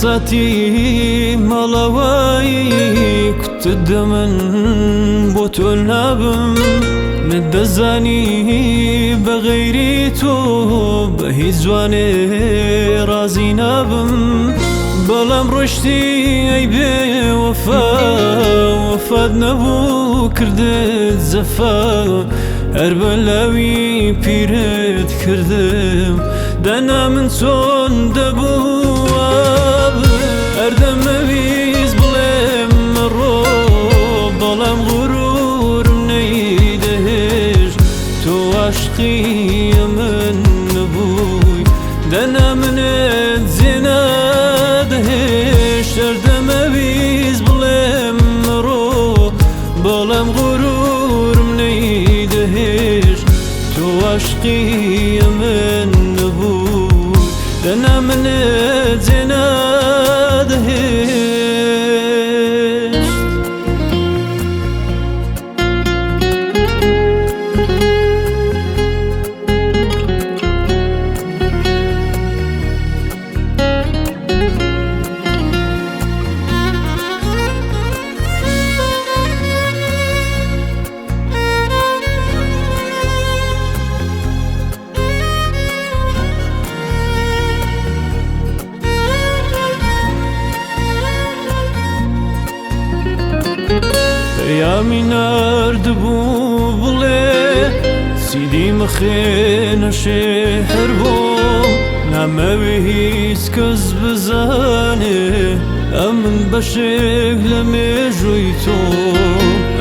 ساتی ماڵەوەی کوتت دەمن بۆ تۆ نابم، نەدەزانی بە غەیری تۆ بە هیچ جوانێ ڕازی نابم. بەڵام ڕۆشتی ئەی بێ وەفا، وەفات نەبوو کردت جەفا، هەر بە لاوی پیرت کردم، دەنا من چۆن دەبوو هەردەمەویست بڵێم مەڕۆ، بەڵام غرورم نەیدەهێشت، تۆ عاشقی من نەبووی، دەنا منت جێنادەهێشت. هەردەمەویست بڵێم مەڕۆ، بەڵام غرورم نەیدەهێشت، تۆ عاشقی من نەبووی، دەنا منت جێنادەهێشت. پەیامی ناردبوو بڵێ سیدی مەخێنە شێحر بۆم، نامەوێ هیچ کەس بزانێ ئەمن بەشێک لە مێژووی تۆ.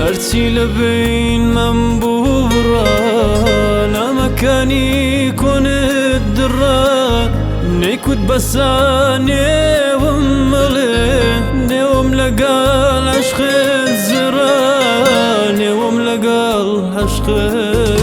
هەرچی لە بینمان بوو بڕا، نامەکانی کۆنت دڕا، نەیکوت بەسا نێوم مەڵێ، نێوم لەگەڵ عشقت زڕا، نێوم لەگەڵ عشقت